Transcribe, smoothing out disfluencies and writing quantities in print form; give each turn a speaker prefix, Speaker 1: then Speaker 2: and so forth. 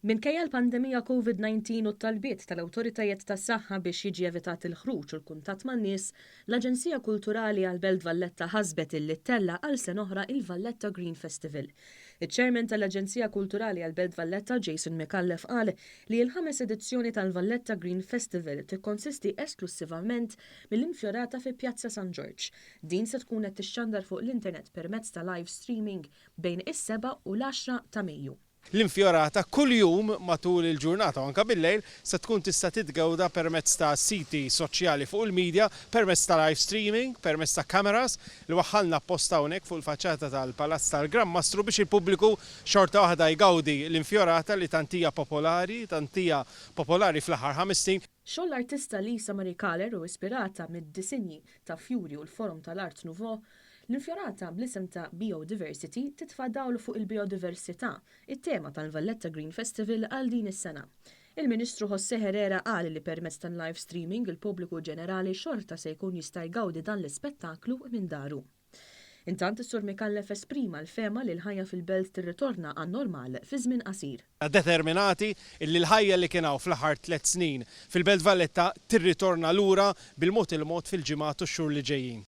Speaker 1: Minkejja l-pandemija Covid-19 u t-talbiet tal-awtoritajiet tas-saħħa biex jiġi evitat il-ħruġ u l-kuntatt man-nies, l-Aġenzija Kulturali għall-Belt Valletta ħasbet illi ttella' għal sena oħra il-Valletta Green Festival. Iċ-Chairman tal-Aġenzija Kulturali għall-Belt Valletta Jason Micallef qal li l-ħames edizzjoni tal-Valletta Green Festival tikkonsisti esklussivament mill-infjorata fi Pjazza San Ġorġ. Din se tkun qed tixxandar fuq l-internet permezz ta' live streaming bejn is-7 u l-10 ta' Mejju.
Speaker 2: L-infjorata kuljum matul il-ġurnata u anke bil-lejl se tkun tista' titgawda permezz ta' siti soċjali fuq il-media, permezz ta' live streaming, permezz ta' cameras li waħħalna apposta hawnhekk fuq il-faċċata tal-Palazz tal-Gran Mastru biex il-pubbliku xorta waħda jgawdi l-infjorata li tant hija popolari, tant hija popolari fl-aħħar 5 snin.
Speaker 1: Xogħol l-artista Lisa Marie Kahler u ispirata mid-disinji ta' fjuri u l-forom tal-Art Nouveau, l-infjorata bl-isem ta' Biodiversity titfa' dawl fuq il-biodiversità, it-tema tal-Valletta Green Festival għal din is-sena. Il-Ministru José Herrera qal li permezz tal-live streaming il-pubbliku ġenerali xorta se jkun jista' jgawdi dan l-ispettaklu minn daru. Intant is-Sur Micallef esprima l-fehma li l-ħajja fil-belt tirritorna għan-normal fi żmien qasir.
Speaker 2: Determinati illi l-ħajja li kien hawn fl-aħħar 3 snin fil-Belt Valletta tirritorna lura bil-mod il-mod fil-ġimgħat u x-xhur li ġejjin.